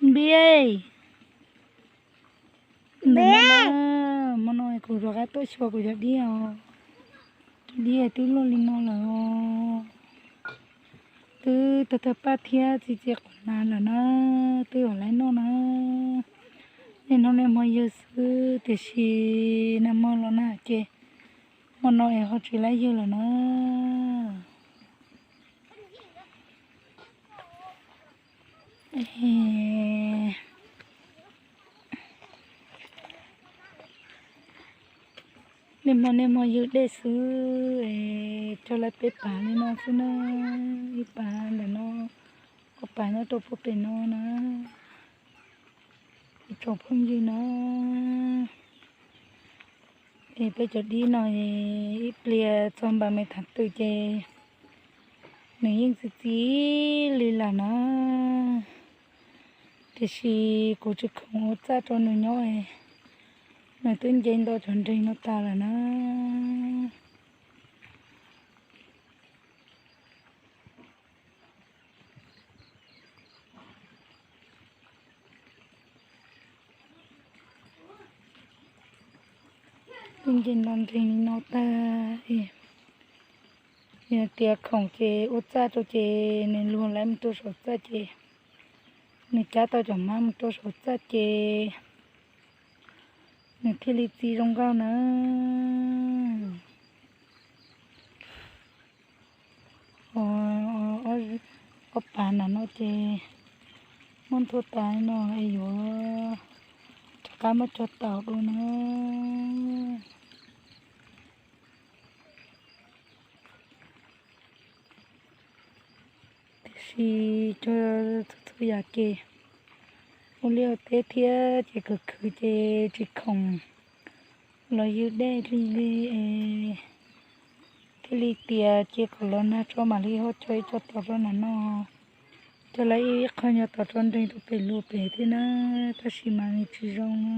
Npib, ntawm no na, hmo no kuv rov qab tuaj xyuas kuv cov dib os. Cov dib twb loj li no lawm os. Twb tawg tawg paj thiab txi txiv quav na lawm na, twb yuav laiv noj na. Niaj hnub niaj hmo yawg xwb tiam sis nag hmo los nag ces hmo no es ho tsis laiv yawg lawm na. Niaj hmo niaj hmo yug dej xwb es cog lawv peb pav li no xwb na, ib pav ntawm no, ob pav nyob rau puag pem no na. Ib tsoom phooj ywg na, es peb cov dib no ib pliag txog npam me tham twm ces nws yeej txi txiv li lawm na, tiam sis kuv tsis khoom ua txaj rau nws nyob, nws twb nce nto cov nreeg no tas lawm na. Twb nce nto nreeg li no tag, yog tias khoom ces ua txaj rau ces nws luag laiv mus rau saum txaj ces, nws cab tau cov hmab mus rau saum txaj ces nws thiaj li txi zoo nkauj na. Ob pav na no ces muab nthua tas no es yuav rov qab muab cog taus dua na. Tiam sis cog txhua txhua yam ces ua liaj ua teb thiab ces khwv khwv ces tsis khoom los ywg dej li li es thiaj li tias cia kom los nag tso mam li ho cog ib co tom rau nram no, cog lawv ib qho nyuag tom rau nreeg rau pem luag pem thiab na, tab sis mas nws tsis zoo na.